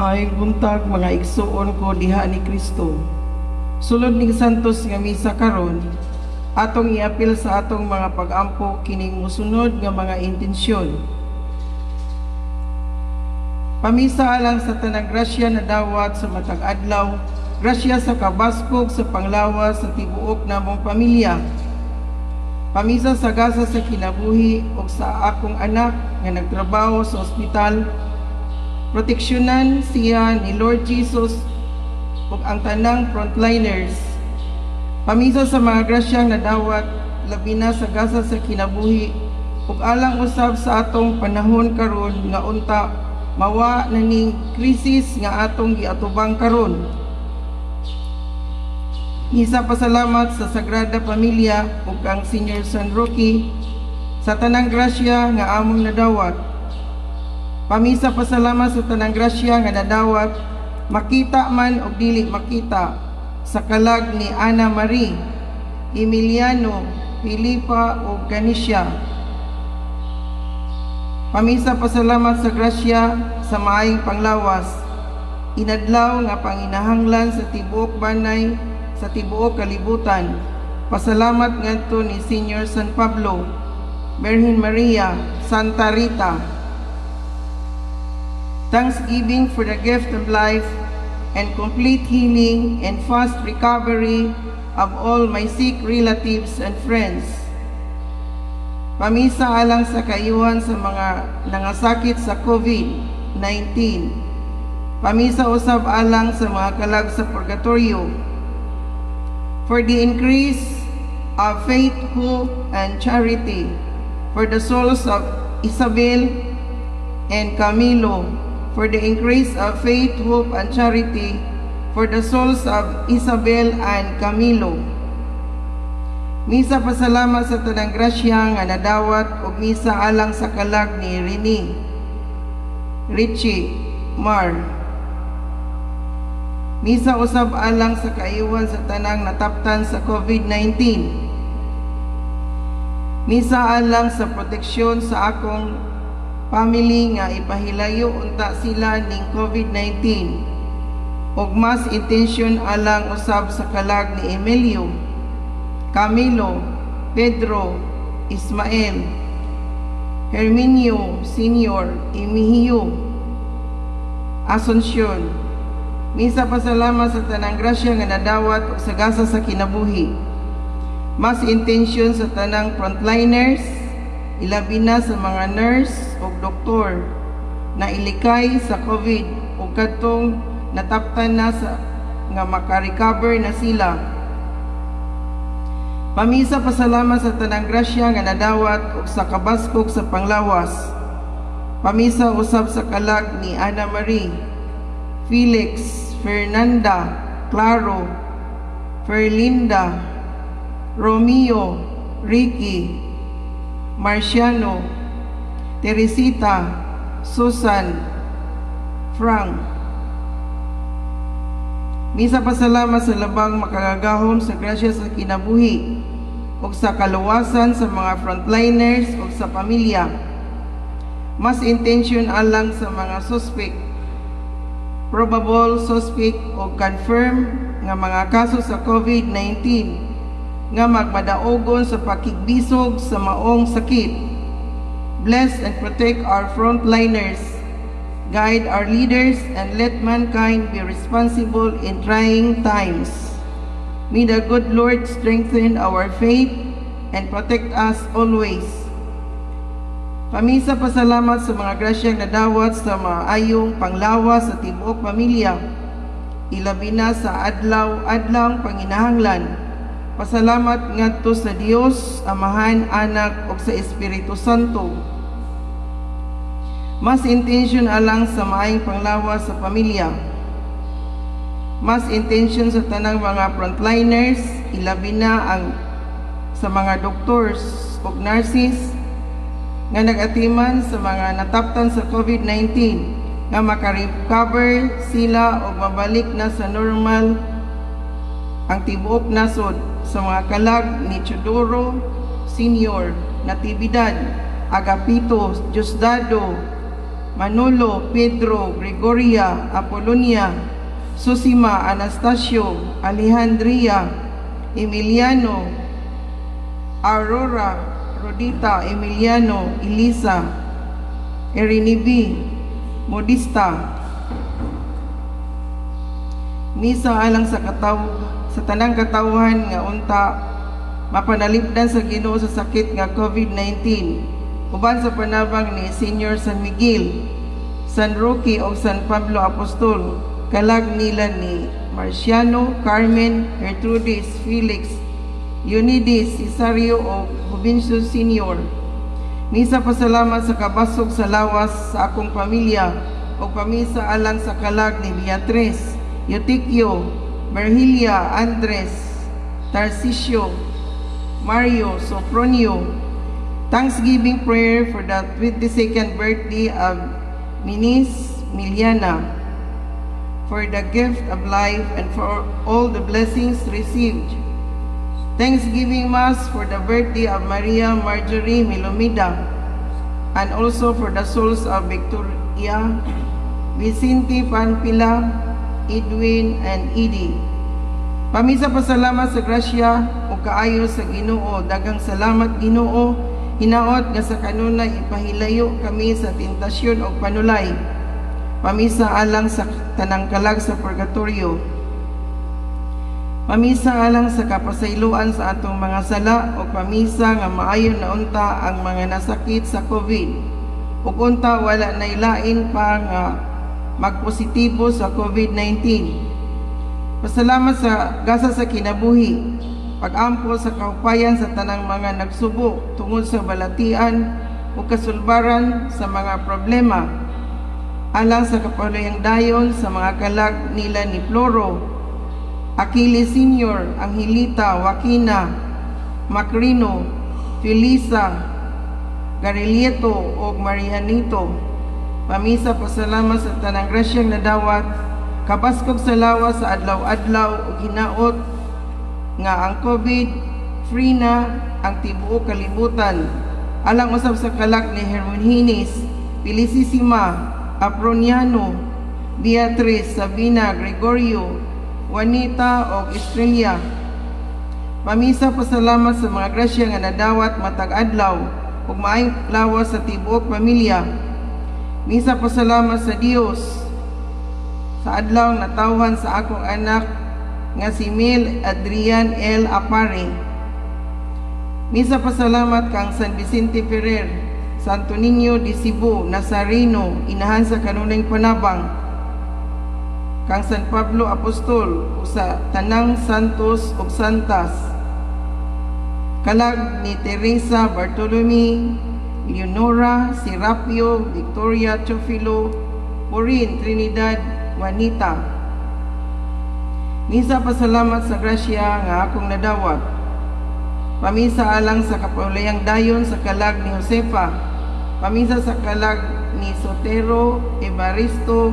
Maayong buntag, mga igsuon ko diha ni Kristo. Sulod ning santos nga misa karon, atong iapil sa atong mga pag-ampo kining mosunod nga mga intensyon. Pamisa alang sa tanang grasya nadawat sa matag adlaw, grasya sa kabaskog sa panglawas sa tibuok namong pamilya. Pamisa sa gasa sa kinabuhi ug sa akong anak nga nagtrabaho sa ospital. Proteksyonan siya ni Lord Jesus ug ang tanang frontliners. Pamisa sa mga grasyang nadawat, labi na sa gasa sa kinabuhi ug alang usab sa atong panahon karon nga unta mawa na ning krisis nga atong giatubang karon. Misa pasalamat sa Sagrada Familia ug kang Senior San Roque sa tanang grasya nga among nadawat. Pamisa pasalamat sa tanang grasya nga nadawat, makita man o dili makita, sa kalag ni Ana Marie, Emiliano, Filipa ug Kanisha. Pamisa pasalamat sa grasya sa maayong panglawas, inadlaw nga panginahanglan sa tibuok banay sa tibuok kalibutan. Pasalamat ngadto ni Senior San Pablo, Birhen Maria, Santa Rita. Thanksgiving for the gift of life and complete healing and fast recovery of all my sick relatives and friends. Pamisa alang sa kaayuhan sa mga nangasakit sa COVID-19. Pamisa usab alang sa mga kalag sa purgatorio. For the increase of faith, hope, and charity for the souls of Isabel and Camilo, for the increase of faith, hope, and charity for the souls of Isabel and Camilo. Misa pasalamat sa tanang grasya nga nadawat ug misa alang sa kalag ni Rene, Richie, Mar. Misa usab alang sa kaayuhan sa tanang nataptan sa COVID-19. Misa alang sa proteksyon sa akong family nga ipahilayo unta sila ning COVID-19 ug mass intention alang usab sa kalag ni Emilio, Camilo, Pedro, Ismael, Herminio Senior, Emilio, Asuncion. Misa pasalamat sa tanang grasya nga nadawat ug sa gasa sa kinabuhi. Mass intention sa tanang frontliners, ilabi na sa mga nurse ug doktor na ilikay sa COVID ug kadtong nataptan na sa nga maka-recover na sila. Pamisa pasalamat sa tanang grasya nga nadawat ug sa kabaskog sa panglawas. Pamisa usab sa kalag ni Ana Marie, Felix, Fernanda, Claro, Ferlinda, Romeo, Ricky, Marciano, Teresita, Susan, Frank. Misa pasalamat sa labang makagagahom sa grasya sa kinabuhi ug sa kaluwasan sa mga frontliners ug sa pamilya. Mass intention alang sa mga suspect, probable suspect o confirm nga mga kaso sa COVID-19 nga magmadaogon sa pakigbisog sa maong sakit. Bless and protect our frontliners. Guide our leaders and let mankind be responsible in trying times. May the good Lord strengthen our faith and protect us always. Pamisa pasalamat sa mga grasyang nadawat sa maayong panglawas sa tibuok pamilya. Ilabi na sa adlaw-adlaw panginahanglan. Pasalamat ngadto sa Dios, Amahan, Anak ug sa Espiritu Santo. Mass intention alang sa maayong panglawas sa pamilya. Mass intention sa tanang mga frontliners, ilabi na ang sa mga doctors ug nurses nga nag-atiman sa mga nataptan sa COVID-19 nga maka-recover sila o mabalik na sa normal ang tibuok nasod, sa mga kalag ni Chodoro Senior, Natividad, Agapito, Diosdado, Manolo, Pedro, Gregoria, Apolonia, Susima, Anastasio, Alejandria, Emiliano, Aurora, Rodita, Emiliano, Elisa, Erinibi, Modista. Misa alang sa tanang katawhan nga unta mapanalipdan sa Ginoo sa sakit nga COVID-19 uban sa panabang ni Senior San Miguel, San Roque ug San Pablo Apostol, kalag nila ni Marciano, Carmen, Gertrudis, Felix, Eunides, Cesario ug Juvencio Senior. Misa pasalamat sa kabasog sa lawas sa akong pamilya ug pamisa alang sa kalag ni Beatriz, Eutiquio, Berhilia, Andres, Tarcisio, Mario, Sopronio. Thanksgiving prayer for the 22nd birthday of Minis Miliana, for the gift of life and for all the blessings received. Thanksgiving Mass for the birthday of Maria Marjorie Milomida and also for the souls of Victoria, Vicente Panpila, Edwin, and Edie. Pamisa pasalamat sa grasya ug kaayo sa Ginoo. Daghang salamat, Ginoo. Hinaot nga sa kanunay ipahilayo kami sa tentasyon ug panulay. Pamisa alang sa tanang kalag sa purgatorio. Pamisa alang sa kapasayloan sa atong mga sala o pamisa nga maayo na unta ang mga nasakit sa COVID. Ug unta wala na ilain pa nga magpositibo sa COVID-19. Pasalamat sa gasa sa kinabuhi, pag-ampo sa kahupayan sa tanang mga nagsubo tungod sa balatian o kasulbaran sa mga problema. Alang sa kapaluyang dayon sa mga kalag nila ni Floro, Achilles Sr., Angelita, Joaquina, Macrino, Felisa, Garilieto ug Marianito. Pamisa pasalamat sa tanang grasyang nadawat, kabaskog sa lawas sa adlaw-adlaw ug hinaot nga ang COVID free na ang tibuok kalibutan. Alang usab sa kalag ni Hermogenes, Felicissima, Aproniano, Beatrice, Sabina, Gregorio, Juanita ug Estrella. Pamisa pasalamat sa mga grasya nga nadawat matag adlaw ug maayong lawas sa tibuok pamilya. Misa pasalamat sa Dios sa adlaw natawhan sa akong anak nga si Mel Adrian L. Apare. Misa pasalamat kang San Vicente Ferrer, Santo Niño de Cebu, Nazareno, inahan sa kanunayng panabang, kang San Pablo Apostol ug sa tanang santos ug santas. Kalag ni Teresa, Bartolome, Leonora, Serapio, Victoria, Teofilo, Porin, Trinidad, Juanita. Misa pasalamat sa grasya nga akong nadawat. Pamisa alang sa kapulayang dayon sa kalag ni Josefa. Pamisa sa kalag ni Sotero, Evaristo,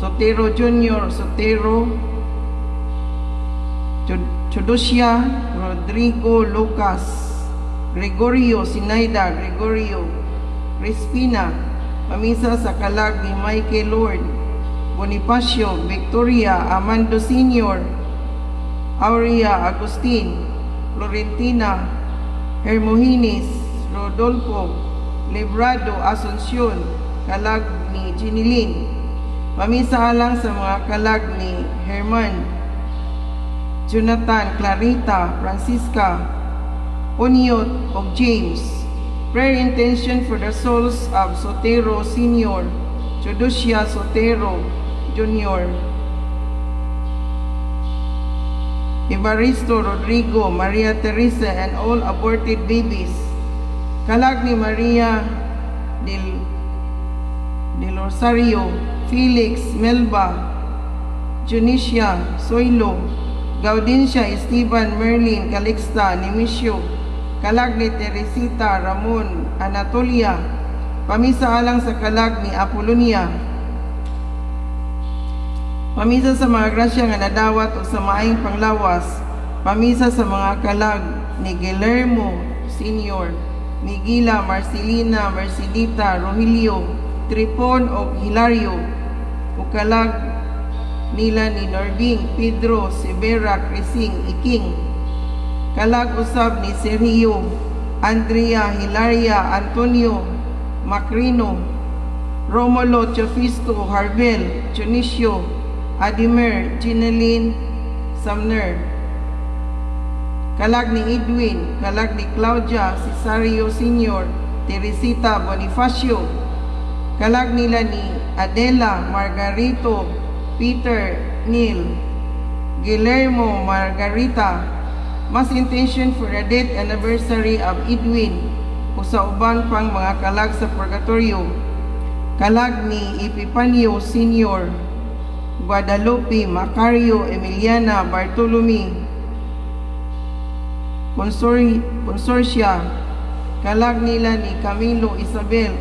Sotero Jr., Sotero, Chodosia, Rodrigo, Lucas, Gregorio, Sinaida, Gregorio, Crispina. Pamisa sa kalag ni Michael Lord, Bonifacio, Victoria, Amando Sr., Aurea, Agustin, Florentina, Hermogenes, Rodolfo, Librado, Asuncion, kalag ni Ginilin. Pamisa alang sa mga kalag ni Herman, Jonathan, Clarita, Francisca, Oniot, ug James. Prayer intention for the souls of Sotero Sr., Teodosia Sotero Jr., Evaristo, Rodrigo, Maria Teresa, and all aborted babies. Kalag ni Maria del Rosario, Felix, Melba, Junicia, Soilo, Gaudencia, Esteban, Merlin, Calixta, Nemesio, kalag ni Teresita, Ramon, Anatolia. Pamisa alang sa kalag ni Apolonia. Pamisa sa mga grasya nga nadawat o sa maayong panglawas. Pamisa sa mga kalag ni Guillermo Sr., Miguela, Marcelina, Mercedita, Rogelio, Tripon og Hilario ug kalag nila ni Norbing, Pedro, Severa, Crising, Iking. Kalag usab ni Sergio, Andrea, Hilaria, Antonio, Macrino, Romulo, Chofisto, Harvel, Junicio, Adimer, Gineline, Sumner. Kalag ni Edwin, kalag ni Claudia, Cesario Sr., Teresita Bonifacio, kalag nila ni Adela, Margarito, Peter, Neil, Guillermo, Margarita. Mass intention for the death anniversary of Edwin o sa uban pang mga kalag sa purgatorio. Kalag ni Epifanio Sr., Guadalupe, Macario, Emiliana, Bartolome, Consorcia, kalag nila ni Camilo, Isabel.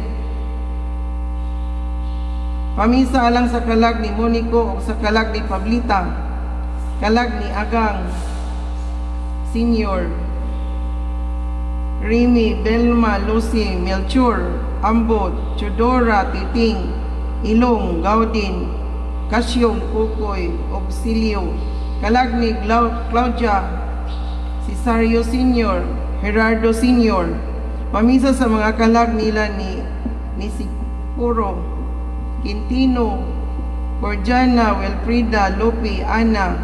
Pamisa alang sa kalag ni Monico o sa kalag ni Pablita, kalag ni Agang Senior, Remy, Belma, Lucy, Melchor, Ambot, Chodora, Titing, Ilong, Gaudin, Kasyong, Kukoy, Auxilio, kalag ni Claudia, Cesario Senior, Gerardo Senior. Pamisa sa mga kalag nila ni Nisipuro, Quintino, Cordiana, Wilfrida, Lopi, Ana,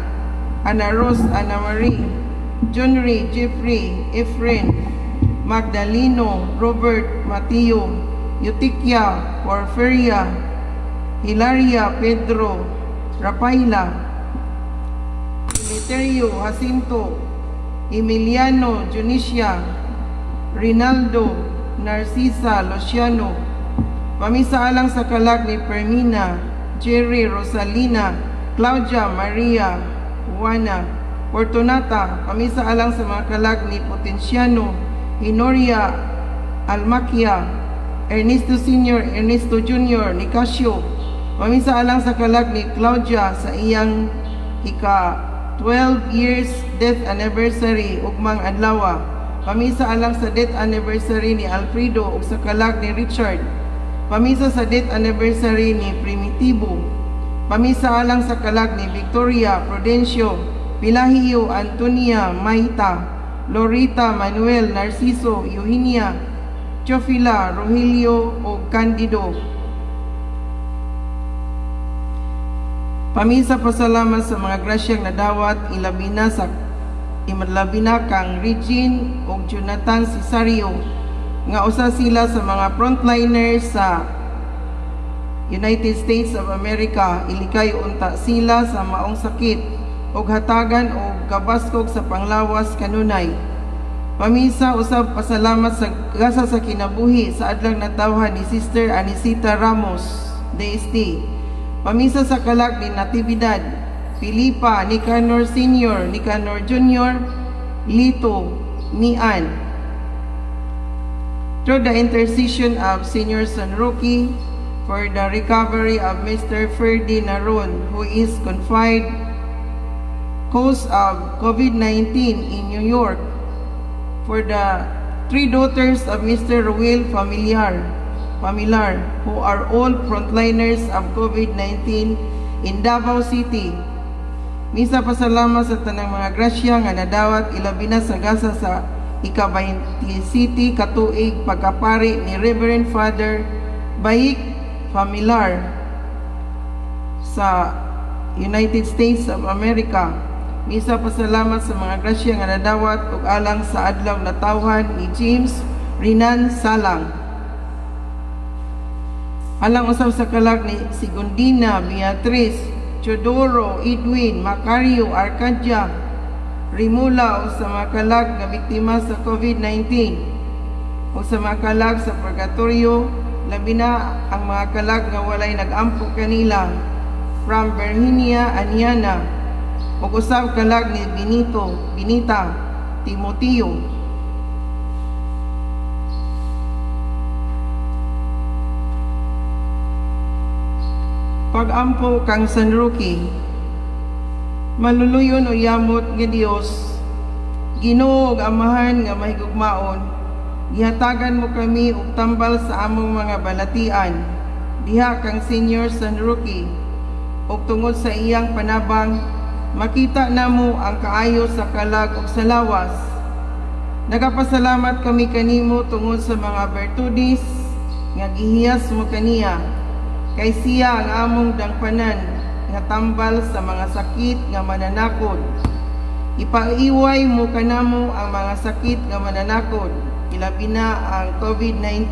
Ana Rose, Ana Marie, Johnry, Jeffrey, Efren, Magdaleno, Robert, Mateo, Eutiquia, Porfiria, Hilaria, Pedro, Rafaela, Eleuterio, Jacinto, Emiliano, Junicia, Rinaldo, Narcisa, Luciano. Pamisa alang sa kalag ni Permina, Jerry, Rosalina, Claudia, Maria, Juana, Fortunata. Pamisa alang sa mga kalag ni Potenciano, Hinoria, Almaquia, Ernesto Sr., Ernesto Jr., Nicasio. Pamisa alang sa kalag ni Claudia sa iyang ika 12 years death anniversary ugmang adlaw. Pamisa alang sa death anniversary ni Alfredo ug sa kalag ni Richard. Pamisa sa death anniversary ni Primitivo. Pamisa alang sa kalag ni Victoria, Prudencio, Pilahio, Antonia, Maita, Lorita, Manuel, Narciso, Eugenia, Chofila, Rogelio ug Candido. Pamisa pasalamat sa mga grasyang nadawat, ilabi na kang Regine ug Jonathan Cesario nga usa sila sa mga frontliners sa United States of America. Ilikay unta sila sa maong sakit ug hatagan og kabaskog sa panglawas kanunay. Pamisa usab pasalamat sa gasa sa kinabuhi sa adlang natawhan ni Sister Anisita Ramos, DST. Pamisa sa kalag ni Natividad, Filipa, Nicanor Sr., Nicanor Jr., Lito, Mian. Through the intercession of Senior San Roque, for the recovery of Mr. Ferdy Naron, who is confined cause of COVID-19 in New York, for the three daughters of Mr. Ruel Familiar, who are all frontliners of COVID-19 in Davao City. Misa pasalamat sa tanang mga grasya nga nadawat, ilabi na sa gasa sa ika-27 katuig pagkapari ni Reverend Father Baik Familiar sa United States of America. Misa pasalamat sa mga grasya nga nadawat ug alang sa adlaw natawhan ni James Rinan Salang. Alang usab sa kalag ni Segundina, Beatriz, Chodoro, Edwin, Macario, Arcadia, Rimula o sa mga kalag nga biktima sa COVID-19 o sa mga kalag sa purgatorio, labi na ang mga kalag nga walay nag-ampo kanila from Virginia, Aniana, ug usab kalag ni Benito, Benita, Timoteo. Pag-ampo kang San Roque. Maluluyon o yamot nga Dios, Ginoo ug Amahan nga mahigugmaon, gihatagan mo kami og tambal sa among mga balatian. diha kang Senior San Roque. Ug tungod sa iyang panabang, makita namo ang kaayo sa kalag ug sa lawas. Nagapasalamat kami kanimo tungod sa mga bertudes nga gihiyas mo kaniya. Kay siya ang among dangpanan nga tambal sa mga sakit nga mananakod. Ipaiway mo kanamo ang mga sakit nga mananakod, ilabi na ang COVID-19,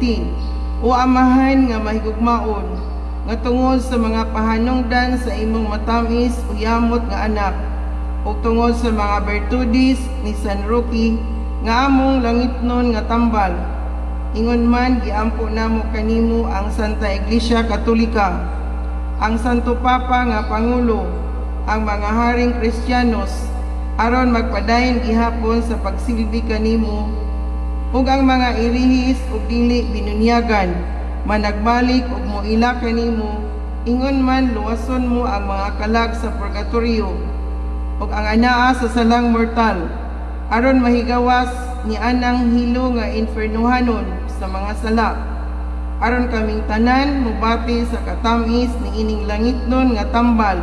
o Amahan nga mahigugmaon, nga tungod sa mga pahanungdan sa imong matamis o yamot nga anak, ug tungod sa mga bertudes ni San Roque nga among langitnon nga tambal. Ingon man, giampo namo kanimo ang Santa Iglesia Katolika, ang Santo Papa nga Pangulo, ang mga haring Kristiyanos, aron magpadayon gihapon sa pagsilbi kanimo, ug ang mga irihis ug dili binunyagan managbalik ug moila kanimo. Ingon man, luwason mo ang mga kalag sa purgatorio ug ang anaa sa salang mortal, aron mahigawas ni anang hilo nga infernuhanon sa mga sala, aron kaming tanan mobati sa katamis ni ining langitnon nga tambal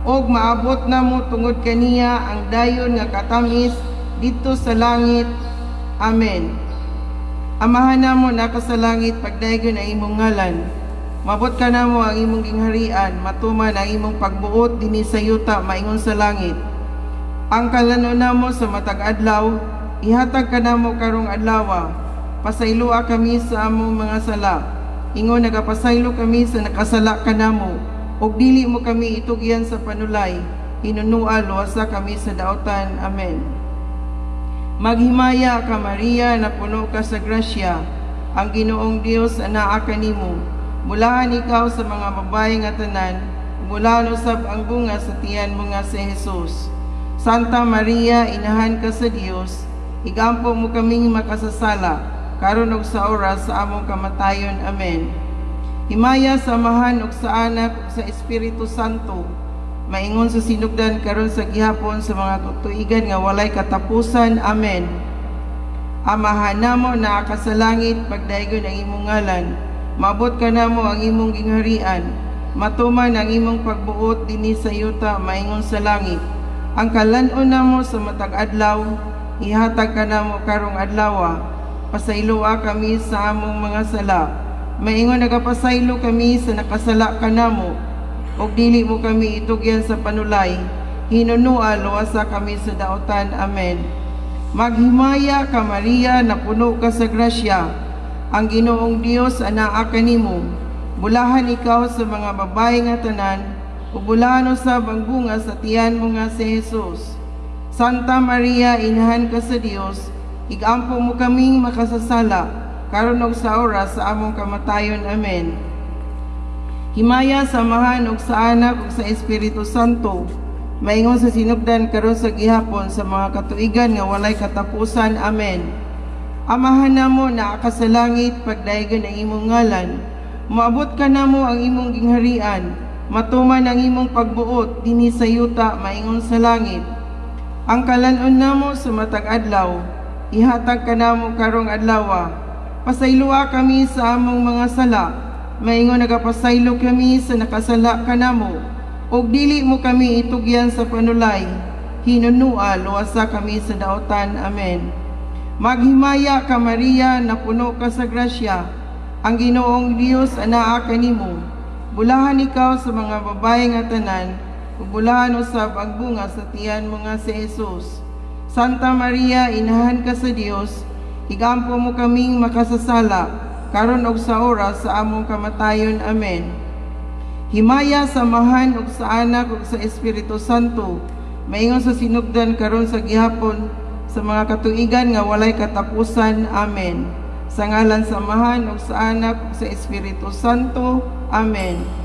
ug maabot namo tungod kaniya ang dayon nga katamis didto sa langit. Amen. Amahan namo naa ka sa langit, pagdaygon ang imong ngalan. Maabot kanamo ang imong gingharian, matuman ang imong pagbuot dinhi sa yuta maingon sa langit. Ang kalan-on namo sa matag adlaw, ihatag kanamo karong adlaw. Pasayloa kami sa among mga sala, ingon nagapasaylo kami sa nakasala kanamo. Ug dili mo kami itugyan sa panulay, hinunua luwasa kami sa dautan. Amen. Maghimaya ka, Maria, napuno ka sa grasya. Ang Ginoong Dios anaa kanimo. Bulahan ikaw sa mga babae nga tanan, bulahan usab ang bunga sa tiyan mo nga si Jesus. Santa Maria, Inahan ka sa Dios, igampo mo kaming makasasala, karon ug sa oras sa among kamatayon. Amen. Himaya sa Amahan ug sa Anak ug sa Espiritu Santo, maingon sa sinugdan, karon sa gihapon, sa mga katuigan nga walay katapusan. Amen. Amahan namo naa ka sa langit, pagdaygon ang imong ngalan. Maabot kanamo ang imong gingharian. Matuman ang imong pagbuot dinhi sa yuta maingon sa langit. Ang kalan-on namo sa matag adlaw, ihatag kanamo karong adlaw. Pasayloa kami sa among mga sala, maingon nagapasaylo kami sa nakasala kanamo. Ug dili mo kami itugyan sa panulay, hinunua luwasa kami sa dautan. Amen. Maghimaya ka, Maria, napuno ka sa grasya. Ang Ginoong Dios anaa kanimo. Bulahan ikaw sa mga babae nga tanan, ug bulahan usab ang bunga sa tiyan mo nga si Jesus. Santa Maria, Inahan ka sa Dios, igampo mo kaming makasasala, karon ug sa oras sa among kamatayon. Amen. Himaya sa Amahan ug sa Anak ug sa Espiritu Santo, maingon sa sinugdan, karon sa gihapon, sa mga katuigan nga walay katapusan. Amen. Amahan namo naa ka sa langit, pagdaygon ang imong ngalan. Moabot kanamo ang imong gingharian. Matuman ang imong pagbuot dinhi sa yuta maingon sa langit. Ang kalan-on namo sa matag adlaw, ihatag kanamo karong adlaw. Pasayloa kami sa among mga sala, maingon nagapasaylo kami sa nakasala kanamo. Ug dili mo kami itugyan sa panulay, hinunua luwasa kami sa dautan. Amen. Maghimaya ka, Maria, napuno ka sa grasya. Ang Ginoong Dios anaa kanimo. Bulahan ikaw sa mga babae nga tanan, ug bulahan usab ang bunga sa tiyan mo nga si Jesus. Santa Maria, Inahan ka sa Dios, igampo mo kaming makasasala, karon ug sa oras sa among kamatayon. Amen. Himaya sa Amahan ug sa Anak ug sa Espiritu Santo, maingon sa sinugdan, karon sa gihapon, sa mga katuigan nga walay katapusan. Amen. Sa ngalan sa Amahan ug sa Anak ug sa Espiritu Santo. Amen. Sa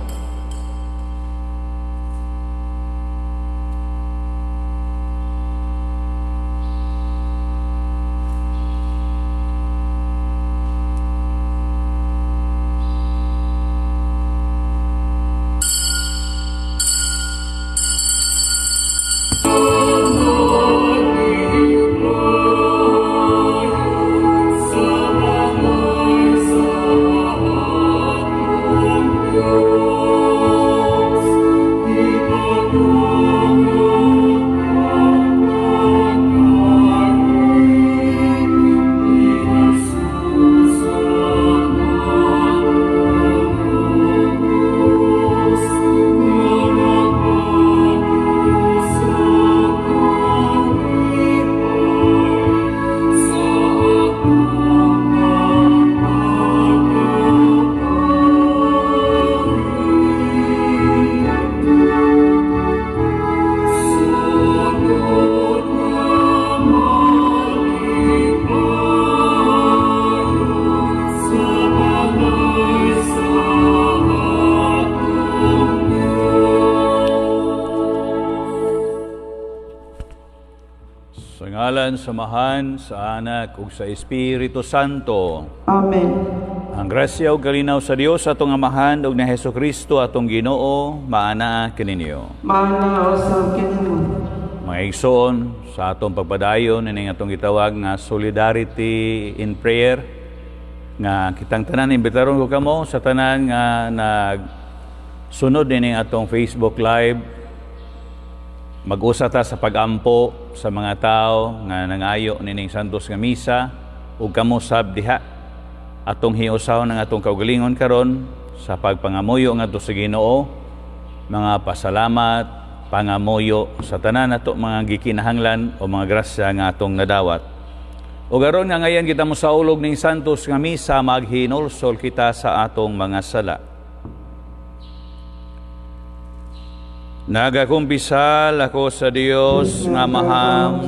Ngalan sa Amahan, sa Anak, ug sa Espiritu Santo. Amen. Ang grasya ug kalinaw sa Dios atong Amahan ug ni Hesus Kristo atong Ginoo maanaa kaninyo. Maana usab kanimo. Mga igsoon, sa atong pagpadayon ining atong gitawag nga solidarity in prayer nga kitang tanan, imbitaron ko kamo sa tanan nga nagsunod ining atong Facebook Live, mag-usa ta sa pagampo sa mga tao nga nangayo nining santos nga misa ug kamo sab diha atong hiusahon ang atong kaugalingon karon sa pagpangamuyo ngadto sa Ginoo, mga pasalamat, pangamuyo sa tanan nato mga gikinahanglan o mga grasya nga atong nadawat. Ug aron nga ngayon kita mosaulog ning santos nga misa, maghinulsol kita sa atong mga sala. Nagakumpisal ako sa Dios nga Amaham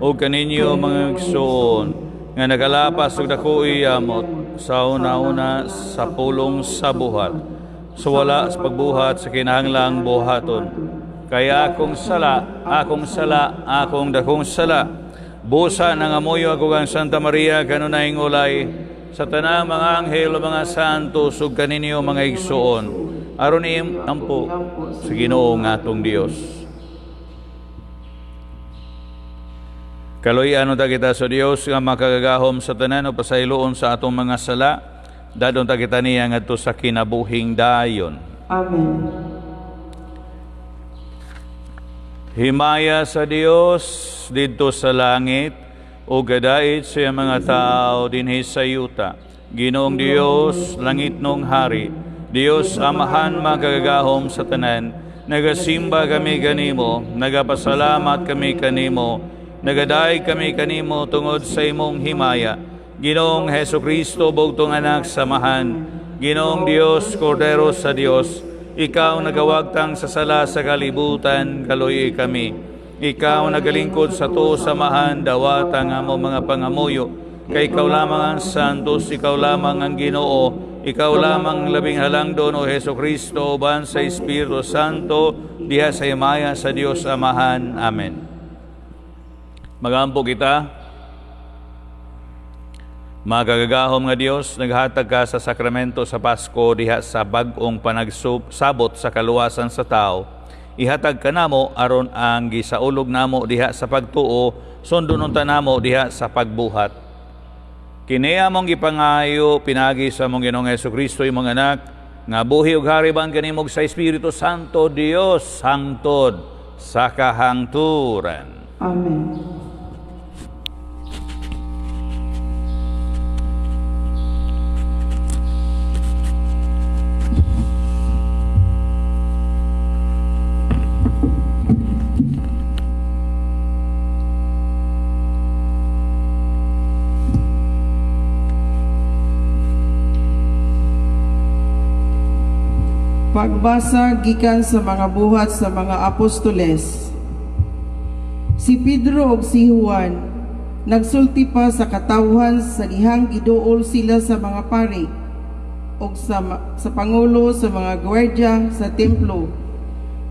ug kaninyo, mga igsoon, nga nagalapas og dako amot sa una-una, sa pulong, sa buhat, sa wala sa pagbuhat sa kinahanglang buhaton. Kaya akong sala, akong sala, akong dakong sala. Busa nangamuyo ako kang Santa Maria kanunayng ulay, sa tanang mga anghel o mga santo, ug kaninyo, mga igsoon, aron iampo sa Ginoo nga atong Dios. Kaluy-an ta kita sa Dios nga makagagahom sa tanan ug pasayloon sa atong mga sala. Dadon ta kita niya ngadto sa kinabuhing dayon. Amen. Himaya sa Dios didto sa langit ug kadait sa iyang mga tao dinhi sa yuta. Ginoong Dios, langitnong hari, Dios Amahan makagagahom sa tanan, nagasimba kami kanimo, nagapasalamat kami kanimo, nagadayeg kami kanimo tungod sa imong himaya. Ginoong Hesus Kristo, bugtong anak sa Amahan, Ginoong Dios, Kordero sa Dios, ikaw nagawagtang sa sala sa kalibutan, kaluy kami. Ikaw nagalingkod sa tuo sa Amahan, dawata ang among mga pangamuyo. Kay ikaw lamang ang santos, ikaw lamang ang Ginoo, ikaw lamang ang labing halangdon, o Hesus Kristo, uban sa Espiritu Santo, diha sa himaya sa Dios Amahan. Amen. Magampo kita. Makagagahom nga Dios, naghatag ka sa sakramento sa Pasko diha sa bag-ong panagsabot sa kaluwasan sa tao. Ihatag ka namo aron ang gisaulog namo diha sa pagtuo, sundon unta namo diha sa pagbuhat. Kini among gipangayo pinagi sa among Ginoong Hesukristo, imong anak, nga buhi ug hari uban kanimo sa Espiritu Santo, Dios hangtod sa kahangturan. Amen. Pagbasa gikan sa mga Buhat sa mga Apostoles. Si Pedro ug si Juan nagsulti pa sa katawhan sa dihang giduol sila sa mga pari ug sa pangulo sa mga gwardiya sa templo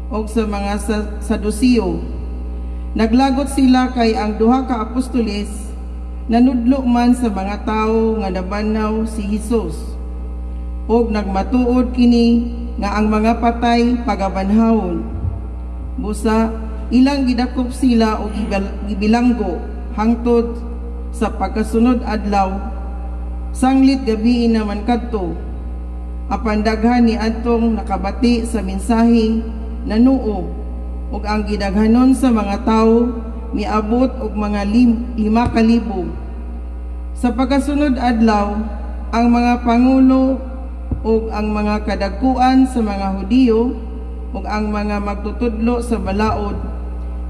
ug sa mga Sadusiyo. Naglagot sila kay ang duha ka apostoles nanudlo man sa mga tawo nga nabanhaw si Hesus ug nagmatuod kini nga ang mga patay pagabanhawon. Busa ilang gidakop sila og gibilanggo hangtod sa pagkasunod adlaw, sanglit gabii naman kadto. Apan daghan ni adtong nakabati sa mensahe nanuo, ug ang gidaghanon sa mga tawo miabot og mga 5,000. Sa pagkasunod adlaw, ang mga pangulo ug ang mga kadagkuan sa mga Hudiyo ug ang mga magtutudlo sa balaod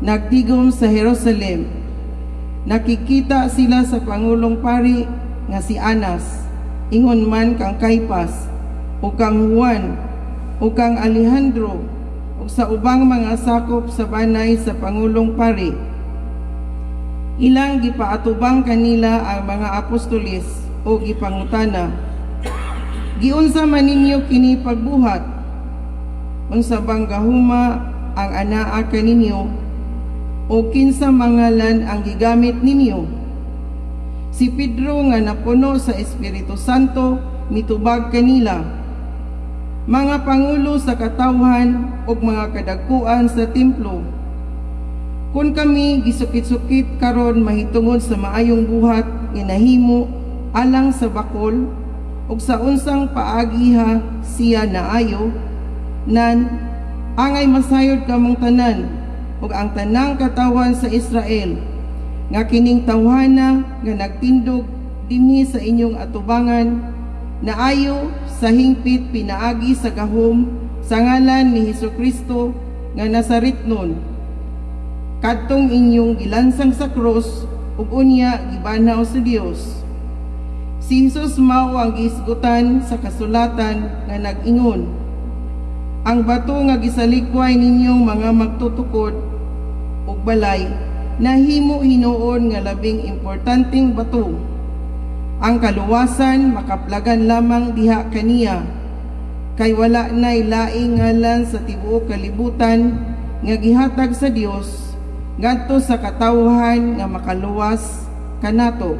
nagtigom sa Jerusalem. Nakikita sila sa pangulong pari nga si Anas, ingon man kang Caipas, ug kang Juan, ug kang Alejandro, ug sa ubang mga sakop sa banay sa pangulong pari. Ilang gipaatubang kanila ang mga apostoles o gipangutana, "Giunsa man ninyo kini pagbuhat? Unsa bang gahuma ang anaa kaninyo O kinsa mangalan ang gigamit ninyo?" Si Pedro nga napuno sa Espiritu Santo mitubag kanila, "Mga pangulo sa katawhan ug mga kadagkuan sa templo, kun kami gisukit-sukit karon mahitungod sa maayong buhat nga nahimo alang sa bakol ug sa unsang paagiha siya naayo, nan angay masayod kamong tanan ug ang tanang katawhan sa Israel nga kining tawhana nga nagtindog dinhi sa inyong atubangan naayo sa hingpit pinaagi sa gahom sa ngalan ni Hesukristo nga Nazaretnon, kadtong inyong gilansang sa krus ug unya gibanhaw sa Dios. Si Jesus mao ang gihisgutan sa kasulatan nga nag-ingon, 'Ang bato nga gisalikway ninyong mga magtutukod og balay nahimo hinuon nga labing importanteng bato.' Ang kaluwasan makaplagan lamang diha kaniya, kay wala nay laing ngalan sa tibuok kalibutan nga gihatag sa Dios ngadto sa katawhan nga makaluwas kanato."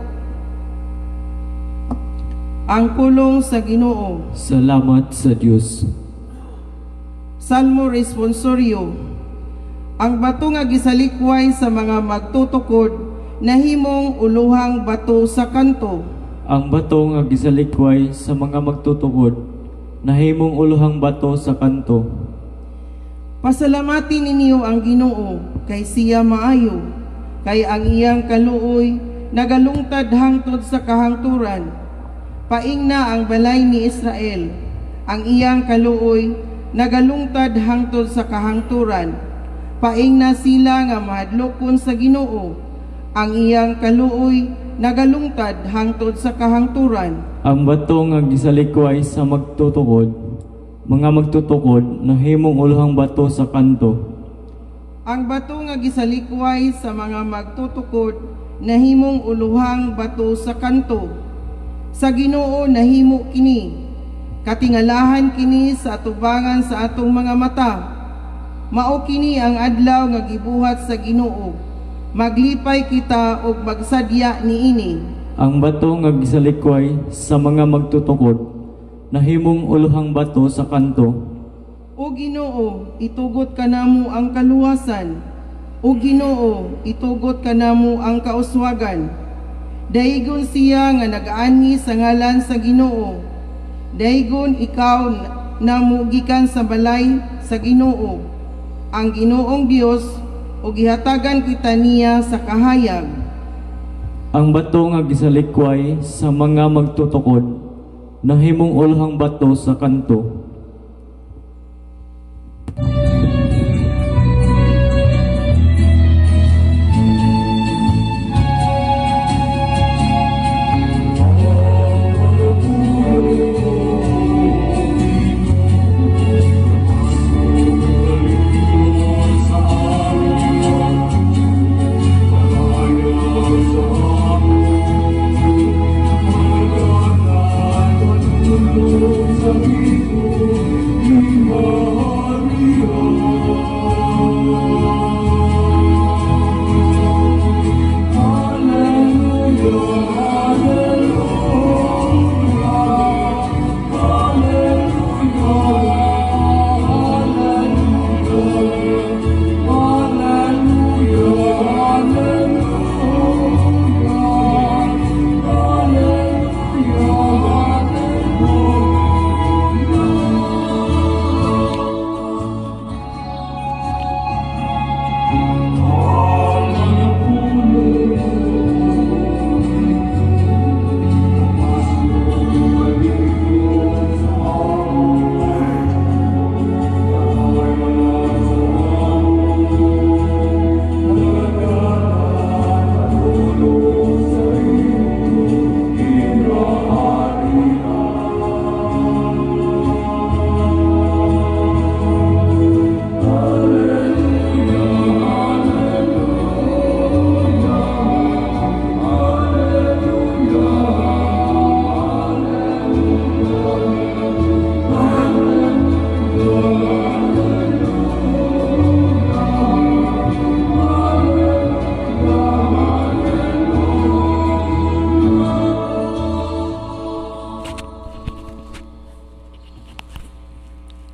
Ang pulong sa Ginoo. Salamat sa Dios. Salmo Responsorio. Ang bato nga gisalikway sa mga magtutukod nahimong uluhang bato sa kanto. Ang bato nga gisalikway sa mga magtutukod, nahimong uluhang bato sa kanto. Pasalamati ninyo ang Ginoo, kay siya maayo, kay ang iyang kaluoy nagalungtad hangtod sa kahangturan. Paingna ang balay ni Israel, ang iyang kaluoy nagalungtad hangtod sa kahangturan. Paingna sila nga mahadlokon sa Ginoo, ang iyang kaluoy nagalungtad hangtod sa kahangturan. Ang bato nga gisalikway sa mga magtutukod, nahimong uluhang bato sa kanto. Ang bato nga gisalikway sa mga magtutukod nahimong uluhang bato sa kanto. Sa Ginoo nahimo kini. Katingalahan kini sa atubangan sa atong mga mata. Mao kini ang adlaw nga gibuhat sa Ginoo. Maglipay kita ug magsadya niini. Ang bato nga gisalikway sa mga magtutukod, nahimong uluhang bato sa kanto. O Ginoo, itugot kanamo ang kaluwasan. O Ginoo, itugot kanamo ang kauswagan. Daygon siya nga nagaanhi sa ngalan sa Ginoo. Daygon ikaw namo gikan sa balay sa Ginoo. Ang Ginoong Dios ug gihatagan kita niya sa kahayag. Ang bato nga gisalikway sa mga magtutukod, nahimong uluhang bato sa kanto.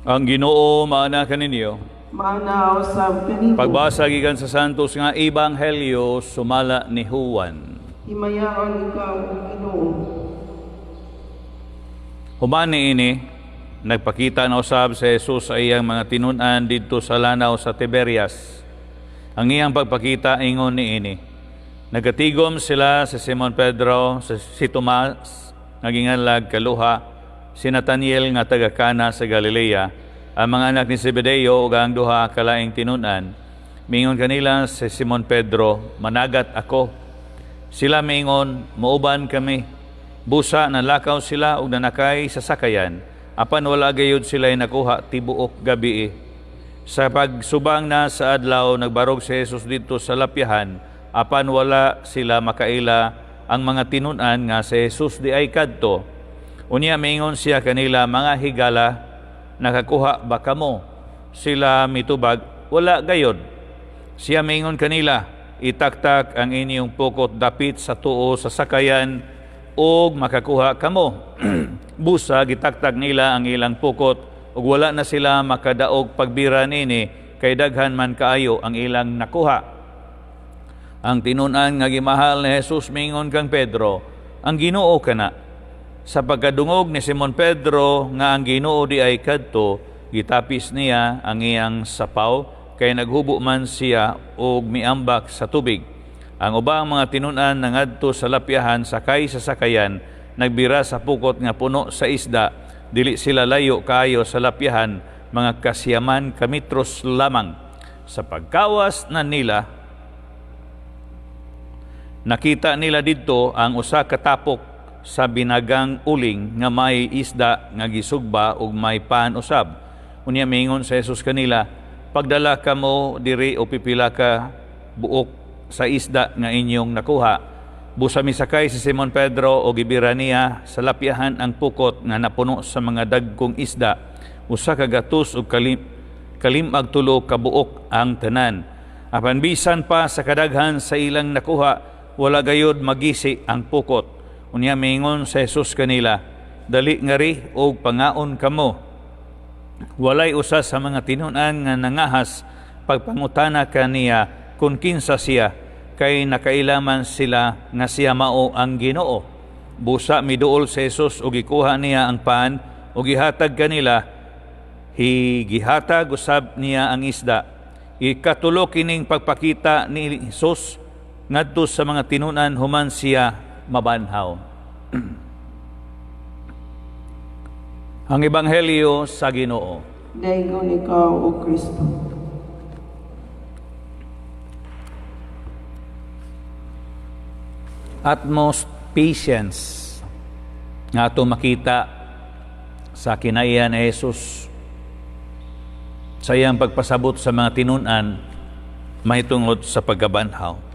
Ang Ginoo maana kaninyo. Maana usab kanimo. Pagbasa gikan sa Santos nga Ebanghelyo sumala ni Juan. Himayaon ikaw, O Ginoo. Human niini, nagpakita na usab si Jesus sa iyang mga tinun-an didto sa lanaw sa Tiberias. Ang iyang pagpakita ingon niini. Nagatigom sila si Simon Pedro, si Tomas nga ginganlag Kaluha, si Nathaniel nga taga Cana sa Galilea, ang mga anak ni Zebedeo ug ang duha ka laing tinun-an. Mingon kanila si Simon Pedro, "Managat ako." Sila miingon, "Muuban kami." Busa nalakaw sila ug nanakay sa sakayan, apan wala gayud sila nakuha tibuok gabi. Sa pagsubang na sa adlaw, nagbarog si Jesus didto sa lapyahan, apan wala sila makaila ang mga tinun-an nga si Jesus diay kadto. Unya miingon siya kanila, "Mga higala, nakakuha ba kamo?" Sila mitubag, "Wala gayod." Siya miingon kanila, "Itaktak ang inyong pukot dapit sa tuo sa sakayan ug makakuha kamo." Busa gitaktak nila ang ilang pukot ug wala na sila makadaog pagbira nini kay daghan man kaayo ang ilang nakuha. Ang tinun-an nga gimahal ni Jesus miingon kang Pedro, "Ang Ginoo kana." Sa pagkadungog ni Simon Pedro nga ang Ginoo diay kadto, gitapis niya ang iyang sapaw kay naghubo man siya og miambak sa tubig. Ang ubang mga tinun-an nangadto sa lapyahan sakay sa sakayan, nagbira sa pukot nga puno sa isda. Dili sila layo kaayo sa lapyahan, mga 90 ka metros lamang. Sa pagkawas na nila, nakita nila didto ang usa ka tapok sa binagang uling nga may isda nga gisugba ug may pan usab. Unya miingon sa Jesus kanila, "Pagdala kamo diri o pipila ka buok sa isda nga inyong nakuha." Busa misakay si Simon Pedro o gibira niya sa lapyahan ang pukot nga napuno sa mga dagkong isda. 153 ka buok ang tanan. Apan bisan pa sa kadaghan sa ilang nakuha, wala gayod magisi ang pukot. Unya miingon sa Jesus kanila, "Dali ngari og pangaon kamo." Walay usa sa mga tinun-an nga nangahas pagpangutana kaniya kung kinsa siya, kay nakaila man sila nga siya mao ang Ginoo. Busa miduol si Jesus ug gikuha niya ang pan ug gihatag kanila, gihatag usab niya ang isda. Ikatulo kining pagpakita ni Jesus ngadto sa mga tinun-an human siya mabanhaw. Ang Ebanghelyo sa Ginoo. Daygon ikaw, O Kristo. Utmost patience nga ato makita sa kinaiya ni Jesus sa iyang pagpasabot sa mga tinun-an mahitungod sa pagkabanhaw.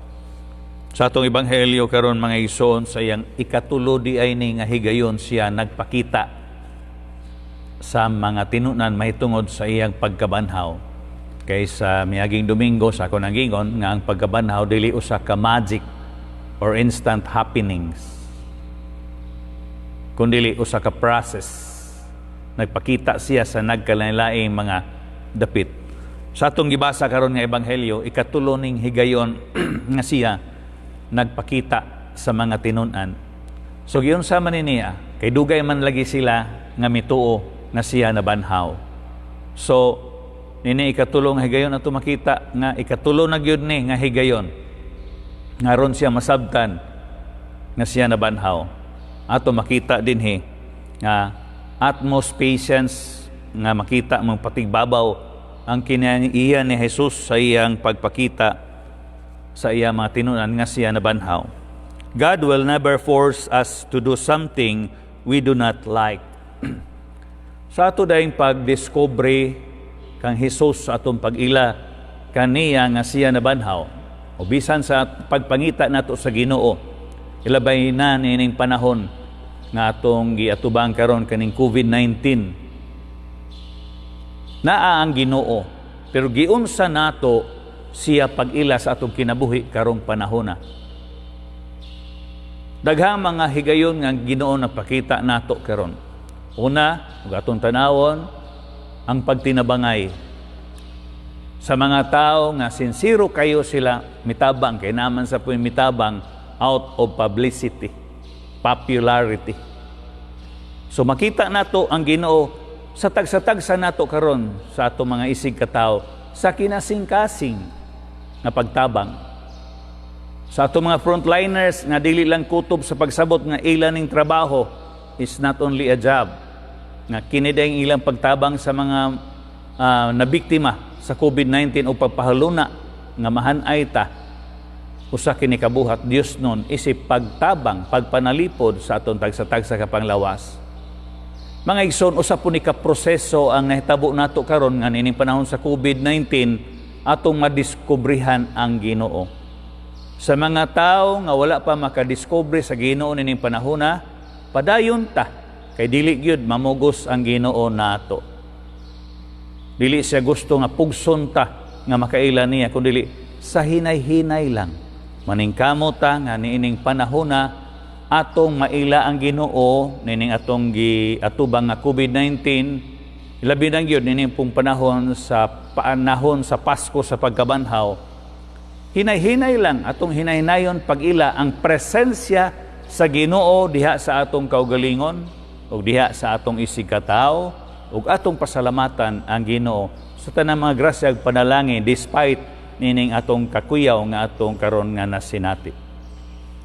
Sa atong ebanghelyo karon, mga igsoon, sa iyang ikatulo diay ni nga higayon siya nagpakita sa mga tinun-an mahitungod sa iyang pagkabanhaw. Kay sa miaging Domingo sa ako nagingon nga ang pagkabanhaw dili usa ka magic or instant happenings, kundili usa ka process. Nagpakita siya sa nagkalain-laing mga dapit. Sa atong gibasa karon nga ebanghelyo, ikatulo ning higayon nga siya nagpakita sa mga tinun-an. So giunsa man ni niya, kay dugay man lagi sila nga mituo nga siya nabanhaw. So nini ikatulong higayon ato makita nga ikatulo na gyud ni nga higayon nga aron siya masabtan nga siya nabanhaw. Ato makita dinhi nga utmost patience nga makita mong patigbabaw ang kinaiya ni Jesus sa iyang pagpakita sa iyang mga tinun-an nga siya nabanhaw. God will never force us to do something we do not like. Sa ato dayong pag-discovery kang Jesus sa atong pag-ila kaniya nga siya nabanhaw, o bisan sa pagpangita nato sa Ginoo, ilabay na nining panahon nga atong giatubang karon kaning COVID-19, naa ang Ginoo, pero giunsa nato siya pag-ila sa atong kinabuhi karong panahona. Daghang mga higayon nga ang Ginoo nagpakita nato karon. Una, ug atong tanawon, Ang pagtinabangay sa mga tao nga sincero kayo sila mitabang, kay naman sa puy mitabang out of publicity, popularity. So makita nato ang Ginoo sa tagsa-tagsa nato karon sa ato mga isig katawo sa kinasing-kasing nga pagtabang. Sa ato mga frontliners nga dili lang kutob sa pagsabot nga ila ning trabaho is not only a job, nga kini ang ilang pagtabang sa mga nabiktima sa COVID-19 o pagpahaluna nga mahanay ta, usa kini kabuhat Dios nun isip pagtabang, pagpanalipod sa aton tagsa-tagsa ka panglawas. Mga igsoon, usa po ni ka proseso ang nahitabo nato karon nga nining panahon sa COVID-19 atong madiskubrihan ang Ginoo. Sa mga tao nga wala pa makadiskubre sa Ginoo nining panahona, padayon ta kay dili gyud mamugos ang Ginoo nato. Dili siya gusto nga pugson ta nga makaila niya, kun dili sa hinay-hinay lang. Maningkamot ta nga niining panahona atong maila ang Ginoo nining atong giatubang nga COVID-19, labi na gyud nining pong panahon sa panahon sa Pasko sa pagkabanhaw. Hinay-hinay lang atong hinay-hinayon pag-ila ang presensya sa Ginoo diha sa atong kaugalingon ug diha sa atong isig katawo, ug atong pasalamatan ang Ginoo sa tanang mga grasya ug panalangin despite nining atong kakuyaw nga atong karon nga nasinati.